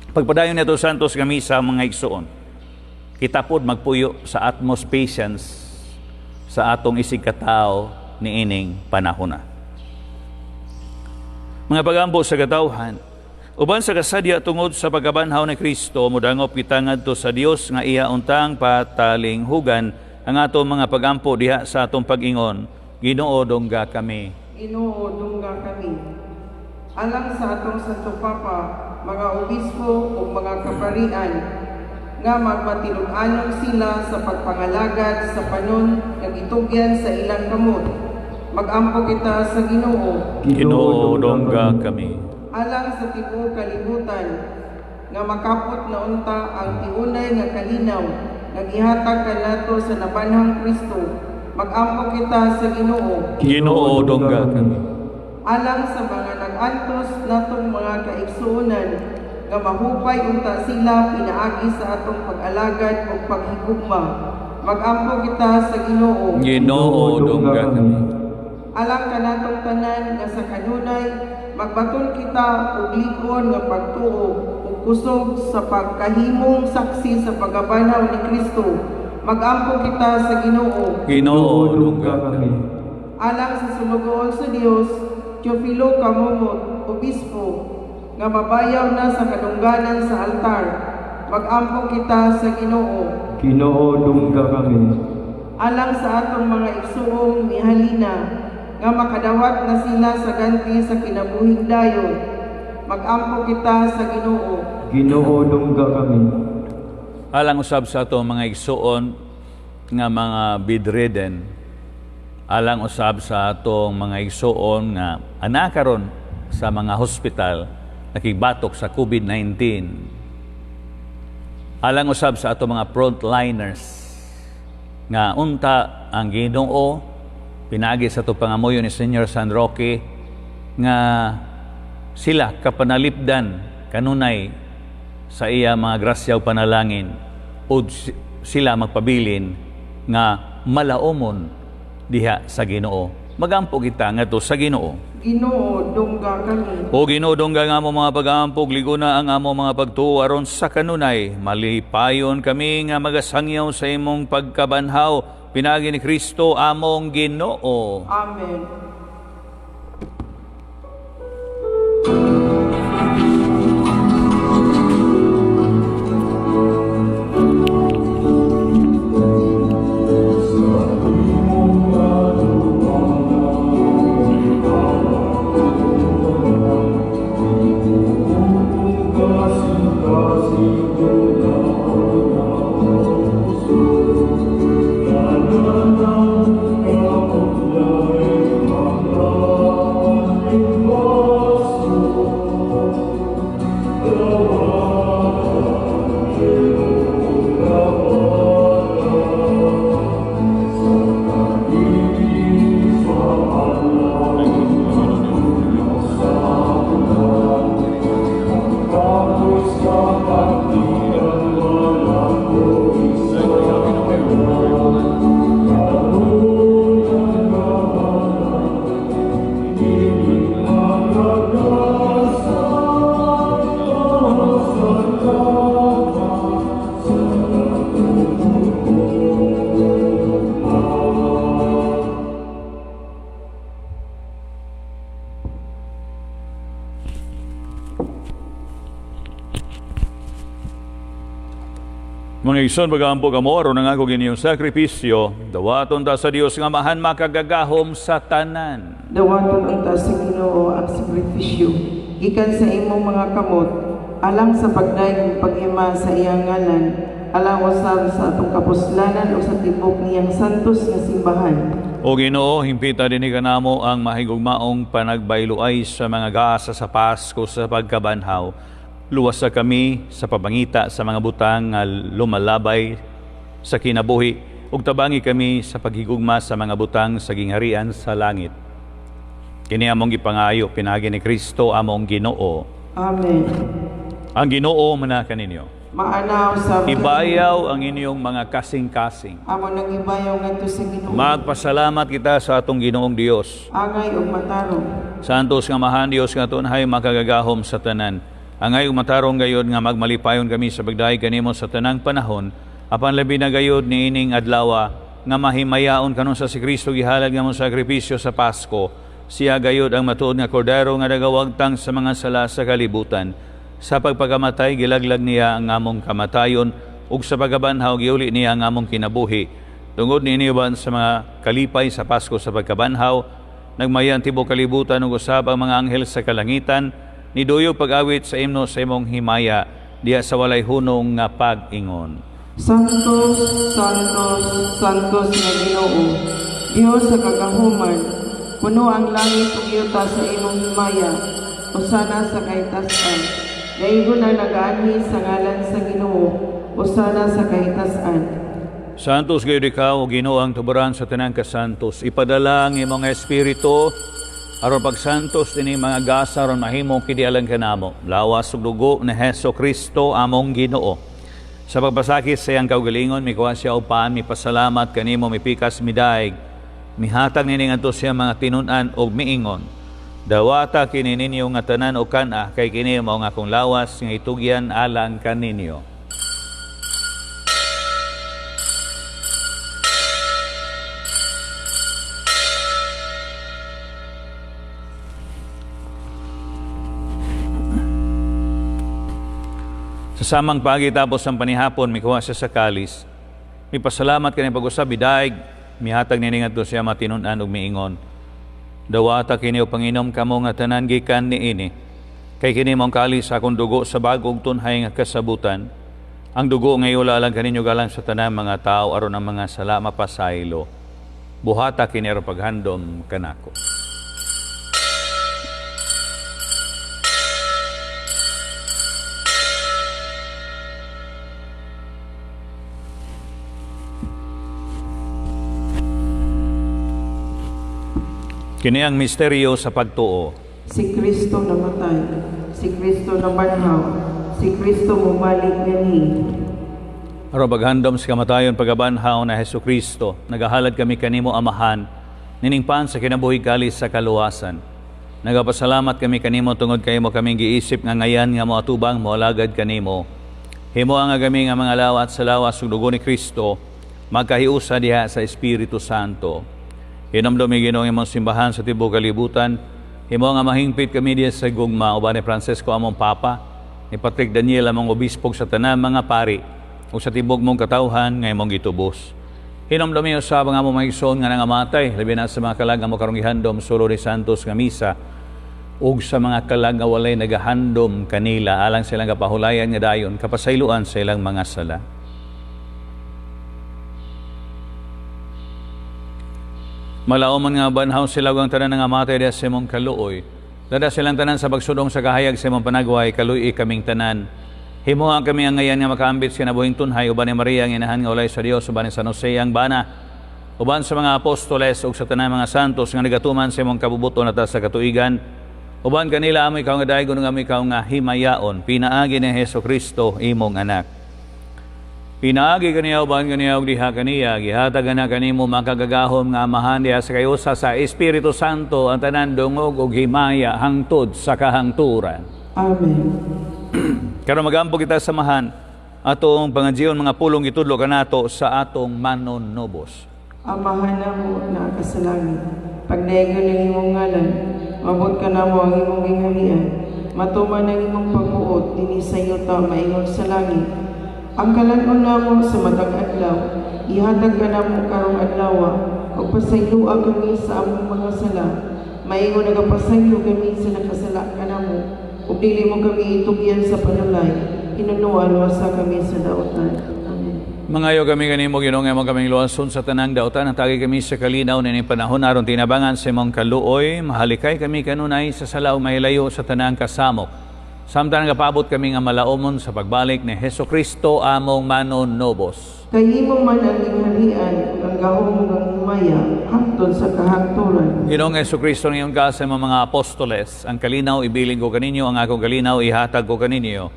Pagpadayon nito Santos nga misa, mga igsoon, kita pod magpuyo sa utmost patience sa atong isig katawo niining panahona. Mga pagampo sa katawhan, uban sa kasadya tungod sa pagkabanhaw ni Kristo, mudangop kita ngadto sa Dios nga iya untang patalinghugan ang atong mga pagampo diha sa atong pag-ingon, Ginoo, dungga kami. Ginoo, dungga kami. Alang sa atong Santo Papa, mga obispo ug mga kaparian, nga magmatinud-anon sila sa pagpangalagad sa panon nga gitugyan sa ilang kamot. Magampo kita sa Ginoo. Ginoo, dungga kami. Alang sa tibuok kalibutan, nga makapot na unta ang tiunay nga kalinaw nga gihatag kanato sa nabanhang Kristo. Magampo kita sa Ginoo. Ginoo, dungga kami. Alang sa mga nag-antos natong mga kaigsuonan, nga mahupay unta sila pinaagi sa atong pag-alagad ug paghigugma. Magampo kita sa Ginoo. Ginoo, dungga kami. Alang kanatong tanan nga sa kanunay magbaton kita og lig-on nga pagtuo ug kusog sa pagkahimong saksi sa pagkabanhaw ni Kristo. Magampo kita sa Ginoo. Ginoo, dungga kami. Alang sa sulugoon sa Dios, Teofilo Camomot, Obispo, nga mabayaw na sa kadungganan sa altar. Magampo kita sa Ginoo. Ginoo, dungga kami. Alang sa atong mga igsuong mihalina, nga makadawat na sila sa ganti sa kinabuhing dayon. Magampo kita sa Ginoo. Ginoo, dungga kami. Alang usab sa atong mga igsuon nga mga bedridden, alang usab sa atong mga igsuon nga ana karon sa mga hospital nakigbatok sa COVID-19. Alang usab sa atong mga frontliners nga unta ang Ginoo pinaagi sa atong pangamuyo ni Senyor San Roque nga sila kapanalipdan kanunay sa iya mga grasya ug panalangin ug sila magpabilin nga malaumon diha sa Ginoo. Magampo kita ngadto sa Ginoo. Ginoo, dungga kami. O Ginoo, dungga ang among mga pagampo, liguna ang among mga pagtuo aron sa kanunay malipayon kami nga magasangyaw sa imong pagkabanhaw pinaagi ni Kristo among Ginoo. Amen. Mga igsoon, pag-ampo kamo, aron ang akong inyong sakripisyo, dawaton ta sa Dios nga Amahan makagagahom sa tanan. Dawaton unta sa Ginoo ang sakripisyo gikan sa imong mga kamot alang sa pagdayeg ug paghima sa iyang ngalan, alang usab sa atong kapuslanan ug sa tibok niyang santos nga simbahan. O Ginoo, himpita dinhi kanamo ang mahigugmaong panagbayloay sa mga gasa sa Pasko sa pagkabanhaw. Luwasa kami sa pabangita sa mga butang nga lumalabay sa kinabuhi ug tabangi kami sa paghigugma sa mga butang sa gingharian sa langit. Kini among gipangayo pinaagi ni Kristo among Ginoo. Amen. Ang Ginoo mana kaninyo. Maanaw sa Ibayaw ang inyong mga kasing-kasing. Amo nang ibayaw ngadto sa Ginoo. Magpasalamat kita sa atong Ginoong Dios. Angay ug matarong. Santos nga Amahan, Dios nga tunhay makagagahom sa tanan. Angay ug matarong gayod nga magmalipayon kami sa pagdayeg kanimo sa tanang panahon, apan labi na gayod niining adlawa nga mahimayaon kanunsa si Kristo gihalad nga mong sakripisyo sa Pasko. Siya gayod ang matuod nga kordero nga nagawagtang sa mga sala sa kalibutan. Sa pagpakamatay gilaglag niya ang among kamatayon ug sa pagkabanhaw giuli niya ang among kinabuhi. Tungod niini uban sa mga kalipay sa Pasko sa pagkabanhaw, nagmaya ang tibuok kalibutan ug usab ang mga anghel sa kalangitan, niduyog pag-awit sa imno sa imong himaya, diha sa walay hunong nga pag-ingon. Santos, Santos, Santos nga Ginoo, Dios sa kagahuman, puno ang langit ug yuta sa imong himaya, usana sa kahitasan. Daigon ang nagaanhi sa ngalan sa Ginoo, usana sa kahitasan. Santos gayud ikaw, o Ginoo, ang tuburan sa tanang kasantos. Ipadala ang imong espiritu aron pagsantos ini mga gasa aron mahimo kini alang kanamo. Lawas ug dugo ni Hesus Kristo among Ginoo. Sa pagpasakit sa iyang kaugalingon, mikuha siya og pan, mipasalamat kanimo, mipikas, midaig. Mihatag nining adto siya mga tinun-an og miingon. Dawata kini ninyo nga tanan og kan-a, kay kini mao ang akong lawas nga itugyan alang kaninyo. Sa samang pagi tapos ang panihapon, mikuha siya sa kalis. Mipasalamat kani pag-usab, idaig, mihatag nining adto siya matinun-an ug miingon. Dawata kini og panginom kamo nga tanan gikan niini. Kay kini mao ang kalis sa akong dugo sa bag-ong tunhay nga kasabutan. Ang dugo nga iula alang kaninyo galang sa tanang mga tao aron ang mga sala mapasaylo. Buhata kini aron paghandom kanako. Kini ang misteryo sa pagtuo. Si Kristo namatay, si Kristo nabanhaw, si Kristo mubalik nganhi. Aron paghandom sa kamatayon pagabanhaw na Hesus Kristo, nagahalad kami kanimo Amahan, nining pan sa kinabuhi kalis sa kaluwasan. Nagapasalamat kami kanimo tungod kay mo kaming giisip nga ngayan nga moatubang moalagad kanimo. Himo ang kami nga mga lawat sa lawas ug dugo ni Kristo, magkahiusa diha sa Espiritu Santo. Hinumdumi Ginoo ang imong simbahan sa tibuok kalibutan. Himo nga mahingpit kami diha sa gugma uban ni Francisco among Papa, ni Patrick Daniel among obispo sa tanan mga pari ug sa tibok mong katawhan nga imong gitubos. Hinumdumi usab ang among mga igsoon nga nangamatay, labi na sa mga kalag nga mo karong gihandom sulo ni Santos nga misa ug sa mga kalag nga walay nagahandom kanila alang sa ilang kapahulayan nga dayon kapasayloan sa ilang mga sala. Malaoman nga banhaw sila ug ang tanan nga matay diha sa imong kaluoy. Dada silang tanan sa pagsudong sa kahayag sa imong panagway, kaluoy kaming tanan. Himoa kami ang ngayan nga makaambit sa kinabuhing tunhay uban ni Maria ang inahan nga ulay sa Dios, uban ni San Jose ang bana, uban sa mga apostoles ug sa tanan mga santos nga nagatuman sa imong kabubuton ata sa katuigan. Uban kanila amo ikaw nga daygon ug amo ikaw nga himayaon, pinaagi ni Hesus Kristo imong anak. Pinaagi kaniya uban kaniya ug diha kaniya gihatag na kanimo makagagahom nga Amahan diha sa kayusa sa Espiritu Santo ang tanan dungog ug himaya hangtod sa kahangturan. Amen. Karon magampo kita sa Amahan atong pangajion mga pulong gitudlo kanato sa atong manunubos. Amahan namo naa ka sa langit, pagdayagon ang imong ngalan, mabot ka namo ang imong gingharian, matuman ang imong pagbuot dinhi sa yuta maingon sa langit. Ang kalan-on namo sa matag adlaw, ihatag kanamo karong adlaw, ug pasayloa kami sa among mga sala, maingon nagapasaylo kami sa nakasala kanamo, ug dili mo kami itugyan sa panulay, hinunoa luwasa kami sa dautan. Amen. Mangayo kami kanimo, Ginoo, nga imo kaming luwason sa tanang dautan, hatagi kami sa kalinaw nining panahon aron tinabangan sa imong kaluoy, mahalikay kami kanunay sa sala ug mahilayo sa tanang kasamok, samtang nagapaabot kami nga malaumon sa pagbalik ni Hesus Kristo among manunobos. Kay imo man ang gingharian, ug ang gahom ug ang himaya, hangtod sa kahangturan. Ginoong Hesus Kristo, niingon ka sa imong mga apostoles, "Ang kalinaw ibilin ko kaninyo, ang akong kalinaw ihatag ko kaninyo.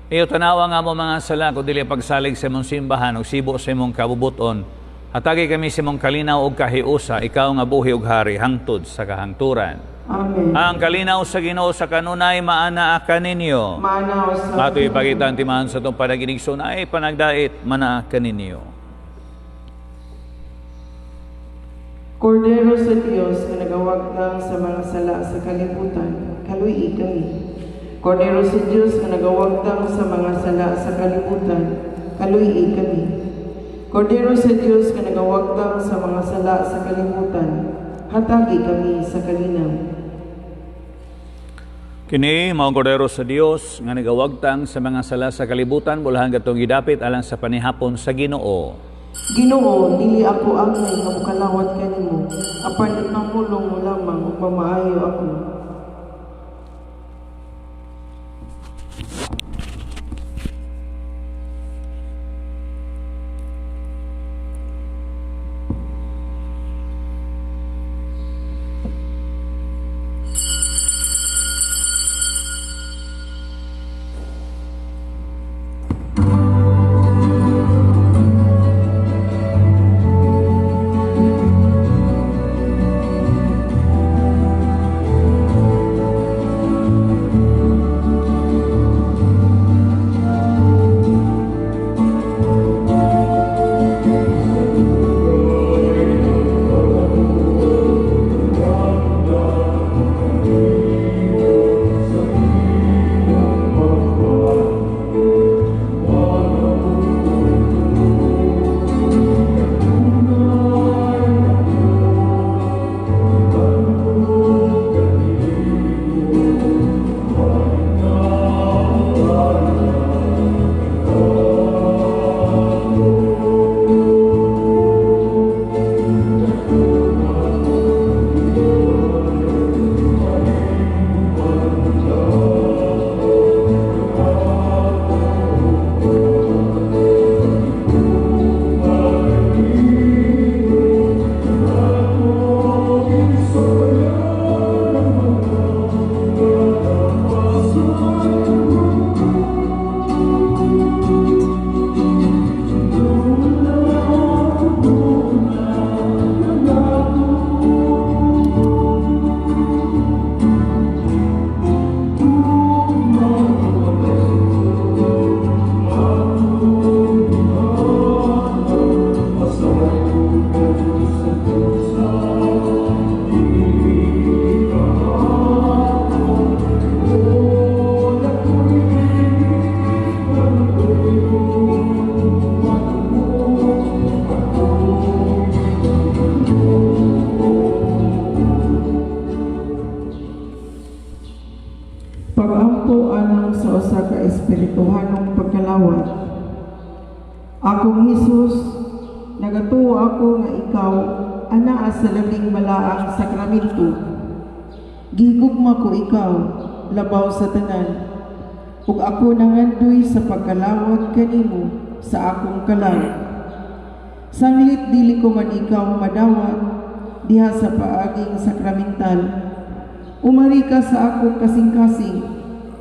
Ayaw tanawa ang among mga sala, kundi ang pagsalig sa imong simbahan ug sibo sa imong kabubuton. Hatagi kami sa imong kalinaw ug kahiusa, ikaw nga buhi ug hari hangtod sa kahangturan." Amen. Ang kalinaw sa Ginoo sa kanunay maanaa kaninyo. Maana usab. Ato ipakita ang timaan sa atong panag-inigsoon ay panagdait manaa kaninyo. Kordero sa Dios nga nagawagtang sa mga sala sa kalibutan, kaluy-i kami. Kordero sa Dios nga nagawagtang sa mga sala sa kalibutan, kaluy-i kami. Kordero sa Dios nga nagawagtang sa mga sala sa kalibutan, hatagi kami sa kalinaw. Kini mao ang Kordero sa Dios nga nagawagtang sa mga sala sa kalibutan, bulahan katong gidapit alang sa panihapon sa Ginoo. Ginoo, dili ako angay nga mokalawat kanimo, apan ipamulong mo lamang ug mamaayo ako. Pag-ampo alang sa usa ka espirituhanong pagkalawat. Akong Hesus, nagatuo ako nga ikaw anaa sa Labing Balaang Sakramento. Gihigugma ko ikaw labaw sa tanan, ug ako nangandoy sa pagkalawat kanimo sa akong kalag. Sanglit dili ko man ikaw madawat diha sa paaging sakramental, umari ka sa akong kasing-kasing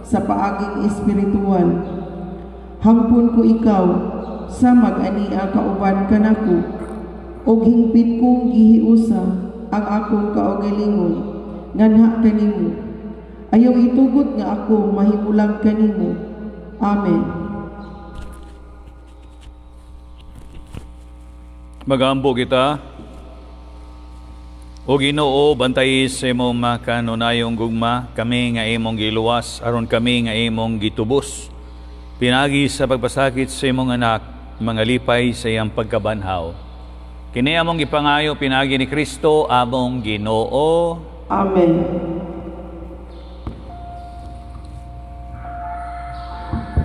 sa paaging espiritual. Hangpon ko ikaw sa mag-ania kauban kanako, ug hingpit kong gihiusa ang akong kaugalingon nganha kanimo. Ayaw itugot nga ako mahimulag kanimo. Amen. Magampo kita. O Ginoo, bantayi sa imong makanunayong gugma kami nga imong giluwas aron kami nga imong gitubos. Pinaagi sa pagpasakit sa imong anak, mangalipay sa iyang pagkabanhaw. Kini among gipangayo pinaagi ni Kristo among Ginoo. Amen.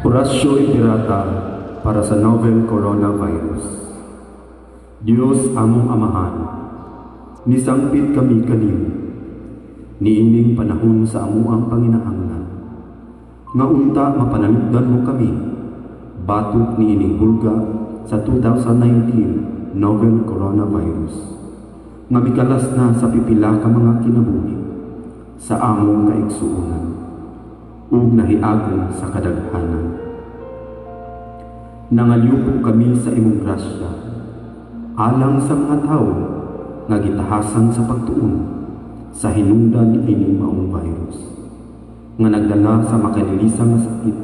Oratio Imperata para sa novel coronavirus. Dios among Amahan, nisangpit kami kanimo niining panahon sa amuang panginahanglan, nga unta mapanalipdan mo kami batok niining hulga sa 2019 novel coronavirus nga mikalas na sa pipila ka mga kinabuhi sa among kaigsuonan ug nahiagom sa kadaghanan. Nangalyupo kami sa imong grasya alang sa mga tawo nga gitahasan sa pagtuon sa hinungdan ining maong virus nga nagdala sa makanilisa nga sakit.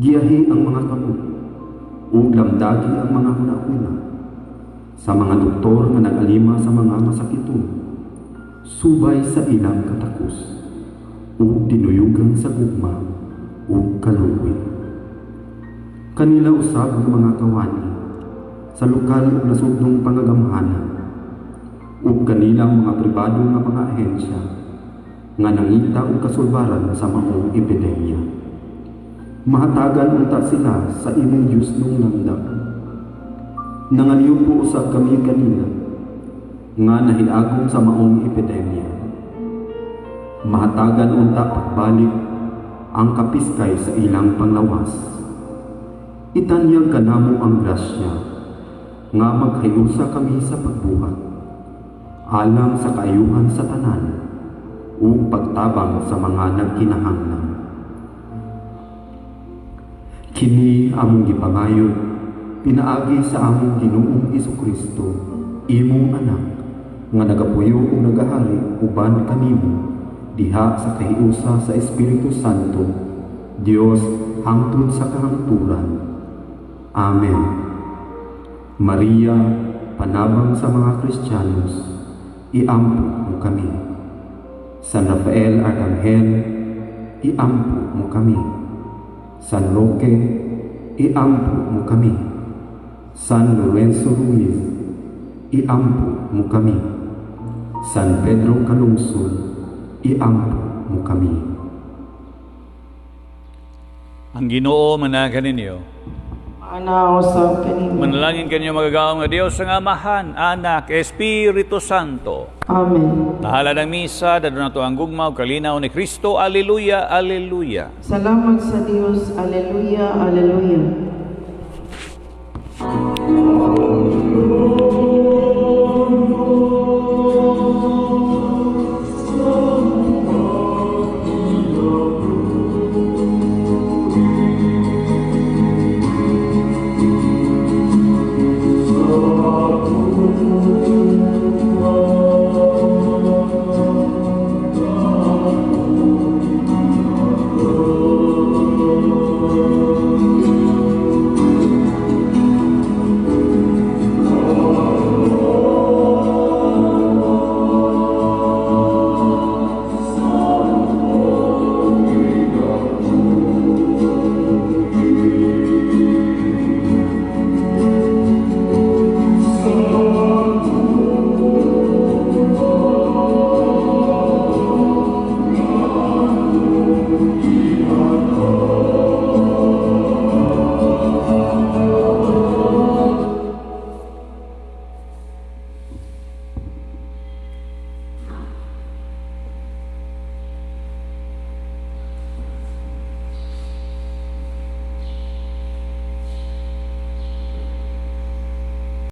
Giyahi ang mga kamot ug lamdagi ang mga hunahuna sa mga doktor nga nag-alima sa mga masakiton subay sa ilang katakos ug dinuyugan sa gugma ug kaluoy. Kanila usab nga mga kawani sa lokal ug nasudnong pangagamhanan ug kanilang mga pribado nga mga ahensya nga nangita og kasulbaran sa maong epidemya. Mahatagan unta sila sa imong Diosnong langdap. Nangalyupo usab kami kanila nga nahiagom sa maong epidemya. Mahatagan unta pagbalik ang kapiskay sa ilang panglawas. Itanyag kanamo ang grasya nga maghiusa kami sa pagbuhat alang sa kaayuhan sa tanan ug pagtabang sa mga nagkinahanglan. Kini among gipangayo pinaagi sa among Ginoong Hesukristo, imong anak, nga nagapuyo ug nagahari uban kanimo diha sa kahiusa sa Espiritu Santo, Dios hangtod sa kahangturan. Amen. Maria, panabang sa mga Kristiyanos, iampo mo kami. San Rafael Arkanghel, iampo mo kami. San Roque, iampo mo kami. San Lorenzo Ruiz, iampo mo kami. San Pedro Calungsod, iampo mo kami. Ang Ginoo managan ninyo. Maana usab kanimo. Manalangin kanyo makagagahom nga Dios ang Amahan, Anak, Espiritu Santo. Amen. Nahalad ang misa, dadon nato ang gugma ug kalinaw ni Kristo. Alleluia, alleluia. Salamat sa Dios. Alleluia, alleluia.